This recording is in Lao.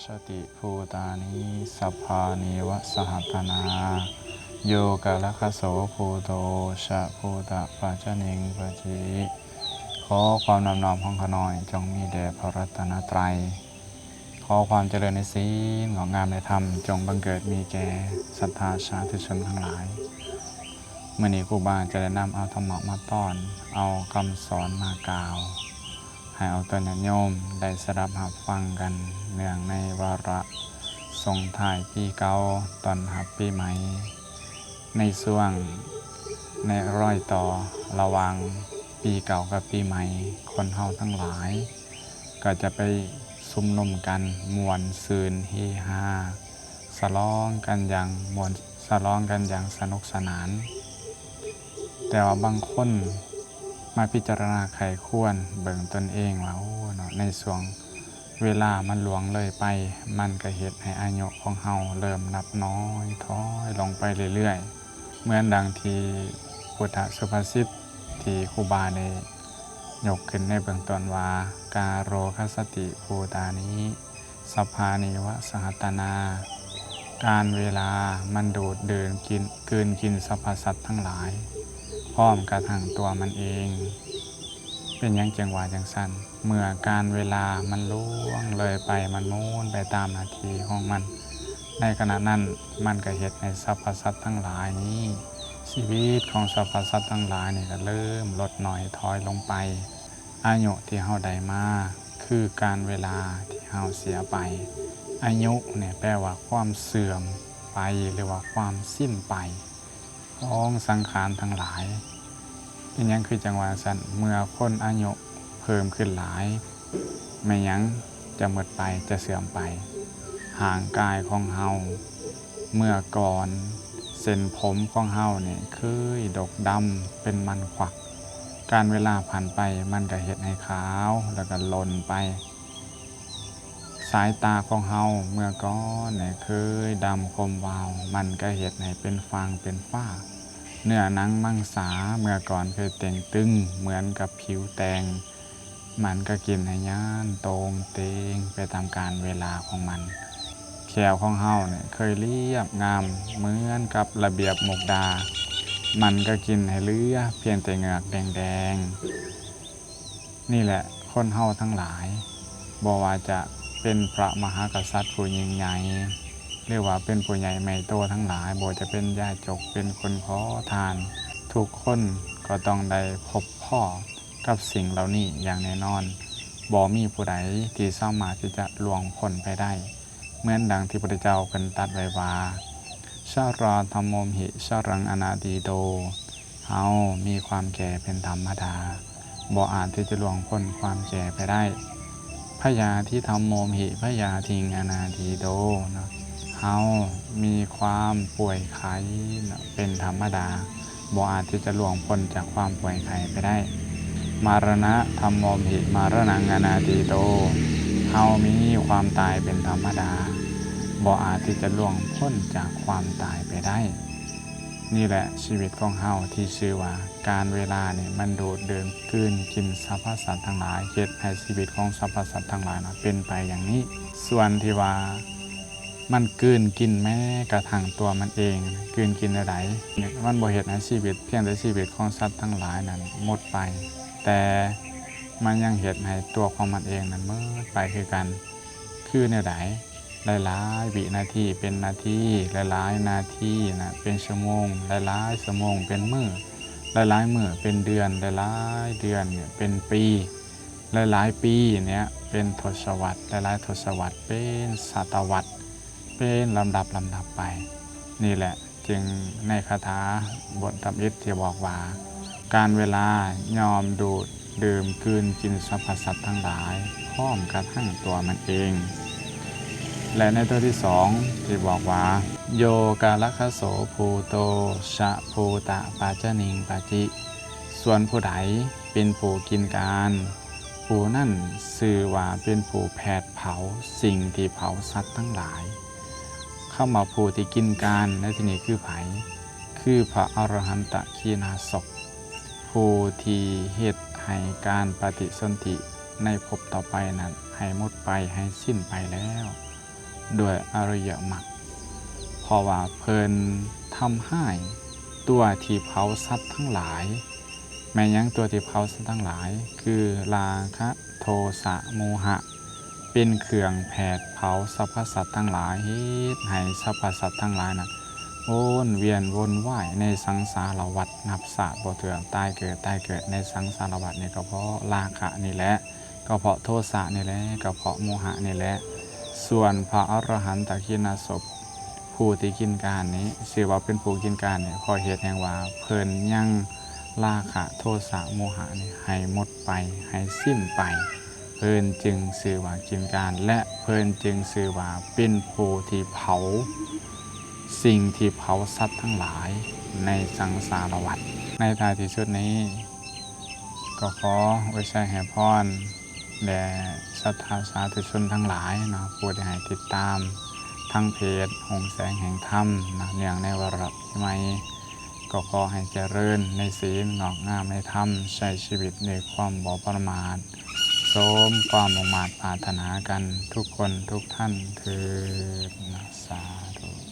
ສະຕິພູຕານິ ສັບພານີວະສະຫັດຕະນາ ໂຍກາລະຄະໂສພູໂຕ ຊະພູຕະປາຈະນິງປະຈິ ຂໍຄວາມນອບນ້ອມຂອງຂ້ານ້ອຍ ຈົ່ງມີແດ່ພະລັດຕະນະໄຕ ຂໍຄວາມຈະເລີນໃນສິນ ງອກງາມໃນທຳ ຈົ່ງບັງເກີດມີແກ່ສັດທາສາທຸຊົນທັງຫຼາຍ. ມື້ນີ້ຄູບາຈະໄດ້ນຳເອົາທຳມະມາຕ້ອນ ເອົາຄຳສອນມາກ່າວ ໃຫ້ເອົາຕົນຍາດໂຍມໄດ້ສະດັບຮັບຟັງກັນ ເນື່ອງໃນວາລະສົ່ງທ້າຍປີເກົ່າ ຕ້ອນຮັບປີໃໝ່ ໃນຊ່ວງ ໃນລອຍຕໍ່ລະຫວ່າງປີເກົ່າກັບປີໃໝ່ ຄົນເຮົາທັງຫຼາຍກໍຈະໄປຊຸມນຸມກັນ ມ່ວນຊື່ນເຮຮາ ສະຫຼອງກັນຢ່າງມ່ວນ ສະຫຼອງກັນຢ່າງສະໜຸກສະໜານ. ແຕ່ວ່າບາງຄົນມາພິຈາລະນາໃຄ່ຄວນເບິ່ງຕົນເອງວ່າ ໂອ້ເນາະ ໃນຊ່ວງເວລາມັນລ່ວງເລີຍໄປ ມັນກໍເຮັດໃຫ້ອາຍຸຂອງເຮົາເລີ່ມນັບນ້ອຍຖອຍລົງໄປເລື້ອຍໆ. ເໝືອນດັ່ງທີ່ພຸດທະສຸພາສິດທີ່ຄູບາໄດ້ຍົກຂຶ້ນໃນເບື້ອງຕົ້ນວ່າ ກາໂລຄະສະຕິພູຕານິ ສັບພານີວະສະຫັດຕະນາ ການເວລາມັນດູດດື່ມກິນ ກືນກິນສັບພະສັດທັງຫຼາຍ ພ້ອມກະທັ່ງຕົວມັນເອງ. ເປັນຫຍັງຈຶ່ງວ່າຈັ່ງຊັ້ນ? ເມື່ອການເວລາມັນລ່ວງເລີຍໄປ ມັນໝູນໄປຕາມໜ້າທີ່ຂອງມັນ ໃນຂະນະນັ້ນມັນກະເຮັດໃຫ້ສັບພະສັດທັງຫຼາຍນີ້ ຊີວິດຂອງສັບພະສັດທັງຫຼາຍນີ້ກະເລີ່ມລົດນ້ອຍຖອຍລົງໄປ. ອາຍຸທີ່ເຮົາໄດ້ມາ ຄືການເວລາທີ່ເຮົາເສຍໄປ. ອາຍຸນີ້ແປວ່າຄວາມເສື່ອມໄປ ຫຼືວ່າຄວາມສິ້ນໄປຂອງສັງຂານທັງຫຼາຍ. ເປັນຫຍັງຄືຈັ່ງວ່າຊັ້ນ? ເມື່ອຄົນອາຍຸເພີ່ມຂຶ້ນຫຼາຍ ແມ່ນຫຍັງຈະໝົດໄປ ຈະເສື່ອມໄປ? ຮ່າງກາຍຂອງເຮົາ ເມື່ອກ່ອນເສັ້ນຜົມຂອງເຮົານີ້ເຄີຍດົກດຳເປັນມັນຂວັກ ການເວລາຜ່ານໄປມັນກະເຮັດໃຫ້ຂາວ ແລ້ວກະຫຼົ່ນໄປ. ສາຍຕາຂອງເຮົາເມື່ອກ່ອນນີ້ເຄີຍດຳຄົມວາວ ມັນກະເຮັດໃຫ້ເປັນຟາງເປັນຟ້າ. ເນື້ອໜັງມັງສາເມື່ອກ່ອນເຄີຍເຕ່ງຕຶງເໝືອນກັບຜິວແຕ່ງ ມັນກະກິນໃຫ້ຍານໂຕ່ງເຕ່ງໄປຕາມການເວລາຂອງມັນ. ແຂ້ວຂອງເຮົານີ້ເຄີຍລຽບງາມເໝືອນກັບລະບຽບມຸກດາ ມັນກະກິນໃຫ້ເຫຼືອພຽງແຕ່ເຫງືອກແດງໆ. ນີ້ແຫຼະ ຄົນເຮົາທັງຫຼາຍ ບໍ່ວ່າຈະເປັນພະມະຫາກະສັດຜູ້ຍິ່ງໃຫຍ່ ຫຼືວ່າເປັນຜູ້ໃຫຍ່ໃຫຍ່ໂຕທັງຫຼາຍ ບໍ່ວ່າຈະເປັນຍາຈົກ ເປັນຄົນຂໍທານ ທຸກຄົນກໍຕ້ອງໄດ້ພົບພໍ້ ກັບສິ່ງເຫຼົ່ານີ້ຢ່າງແນ່ນອນ. ບໍ່ມີຜູ້ໃດທີ່ສາມາດທີ່ຈະລ່ວງພົ້ນໄປໄດ້ ເໝືອນດັ່ງທີ່ພະພຸດທະເຈົ້າເພິ່ນຕັດໄວ້ວ່າ ຊະລາທຳໂມມຫິ ຊະລັງອະນາທີໂຕ ເຮົາມີຄວາມແກ່ເປັນທຳມະດາ ບໍ່ອາດທີ່ຈະລ່ວງພົ້ນຄວາມແກ່ໄປໄດ້. ພະຍາທິທຳໂມມຫິ ພະຍາທິງອະນາທີໂຕ ເນາະ ເຮົາມີຄວາມປ່ວຍໄຂ້ເນາະ ເປັນທຳມະດາ ບໍ່ອາດທີ່ຈະລ່ວງພົ້ນຈາກຄວາມປ່ວຍໄຂ້ໄປໄດ້. ມະລະນະທຳໂມມຫິ ມະລະນັງອະນາທີໂຕ ເຮົາມີຄວາມຕາຍເປັນທຳມະດາ ບໍ່ອາດທີ່ຈະລ່ວງພົ້ນຈາກຄວາມຕາຍໄປໄດ້. ນີ້ແຫຼະຊີວິດຂອງເຮົາທີ່ຊື່ວ່າ ການເວລານີ້ມັນດູດດື່ມກືນກິນສັບພະສັດທັງຫຼາຍ ເຮັດໃຫ້ຊີວິດຂອງສັບພະສັດທັງຫຼາຍນະເປັນໄປຢ່າງນີ້. ສ່ວນທີ່ວ່າມັນກືນກິນແມ້ກະທັ່ງຕົວມັນເອງ ກືນກິນແນວໃດ? ມັນບໍ່ເຮັດໃຫ້ຊີວິດ ພຽງແຕ່ຊີວິດຂອງສັດທັງຫຼາຍນັ້ນໝົດໄປ ແຕ່ມັນຍັງເຮັດໃຫ້ຕົວຂອງມັນເອງນັ້ນໝົດໄປຄືກັນ. ຄືແນວໃດ? ຫຼາຍໆວິນາທີເປັນນາທີ ຫຼາຍໆນາທີນະເປັນຊົ່ວໂມງ ຫຼາຍໆຊົ່ວໂມງເປັນມື້ ຫຼາຍໆມື້ເປັນເດືອນ ຫຼາຍໆເດືອນເປັນປີ ຫຼາຍໆປີເນຍເປັນທົດສະວັດ ຫຼາຍໆທົດສະວັດເປັນສະຕະວັດ ເປັນລຳດັບລຳດັບໄປ. ນີ້ແຫຼະ ຈຶ່ງໃນຄາຖາບົດທຳອິດທີ່ບອກວ່າ ການເວລາຍ່ອມດູດດື່ມກືນກິນສັບພະສັດທັງຫຼາຍ ພ້ອມກະທັ່ງຕົວມັນເອງ. ແລະໃນຕົວທີສອງທີ່ບອກວ່າ ໂຍກາລະຄະໂສພູໂຕ ຊະພູຕະປາຈະນິງປະຈິ ສ່ວນຜູ້ໃດເປັນຜູ້ກິນການ ຜູ້ນັ້ນຊື່ວ່າເປັນຜູ້ແຜດເຜົາສິ່ງທີ່ເຜົາສັດທັງຫຼາຍ. ຄຳວ່າຜູ້ທີ່ກິນການໃນທີ່ນີ້ຄືໃຜ? ຄືພະອະລະຫັນຕະຄີນາສົບ ຜູ້ທີ່ເຮັດໃຫ້ການປະຕິສົນທິໃນພົບຕໍ່ໄປນັ້ນໃຫ້ໝົດໄປ ໃຫ້ສິ້ນໄປແລ້ວ. ດ້ວຍອະລິຍະມັກ ເພາະວ່າເພິ່ນທຳຮ້າຍຕົວທີ່ເຜົາສັດທັງຫຼາຍ. ແມ່ນຫຍັງຕົວທີ່ເຜົາສັດທັງຫຼາຍ? ຄືລາຄະ ໂທສະ ໂມຫະ ເປັນເຄື່ອງແຜດເຜົາສັບພະສັດທັງຫຼາຍ, ເຮັດໃຫ້ສັບພະສັດທັງຫຼາຍນະ ວົນວຽນວົນວາຍໃນສັງສາລະວັດ ນັບຊາດບໍ່ຖ້ວນ, ຕາຍເກີດ ຕາຍເກີດໃນສັງສາລະວັດນີ້ ກໍເພາະລາຄະນີ້ແຫຼະ, ກໍເພາະໂທສະນີ້ແຫຼະ, ກໍເພາະໂມຫະນີ້ແຫຼະ. ສ່ວນພະອະລະຫັນຕະຄີນະສົບ ຜູ້ທີ່ກິນການນີ້ ຊື່ວ່າເປັນຜູ້ກິນການນີ້ ເພາະເຫດຫຍັງວ່າ ເພິ່ນຍັງລາຄະ ໂທສະ ໂມຫະນີ້ໃຫ້ໝົດໄປ, ໃຫ້ສິ້ນໄປ, ເພິ່ນຈຶ່ງຊື່ວ່າກິນການ ແລະ ເພິ່ນຈຶ່ງຊື່ວ່າເປັນຜູ້ທີ່ເຜົາສິ່ງທີ່ເຜົາສັດທັງຫຼາຍໃນສັງສາລະວັດ. ໃນທ້າຍທີ່ສຸດນີ້ ກໍຂໍອວຍໄຊໃຫ້ພອນ ແດ່ສັດທາສາທຸຊົນທັງຫຼາຍເນາະ ຜູ້ທີ່ໃຫ້ຕິດຕາມທາງເພຈຫົງແສງແຫ່ງທຳເນາະ ເນື່ອງໃນວາລະປີໃໝ່ ກໍຂໍໃຫ້ຈະເລີນໃນສິນ ງອກງາມໃນທຳ ໃຊ້ຊີວິດດ້ວຍຄວາມບໍ່ປະໝາດ ສົມຄວາມມຸ່ງມາດປາດຖະໜາກັນທຸກຄົນທຸກທ່ານເທີ້ນເນາະ ສາທຸ.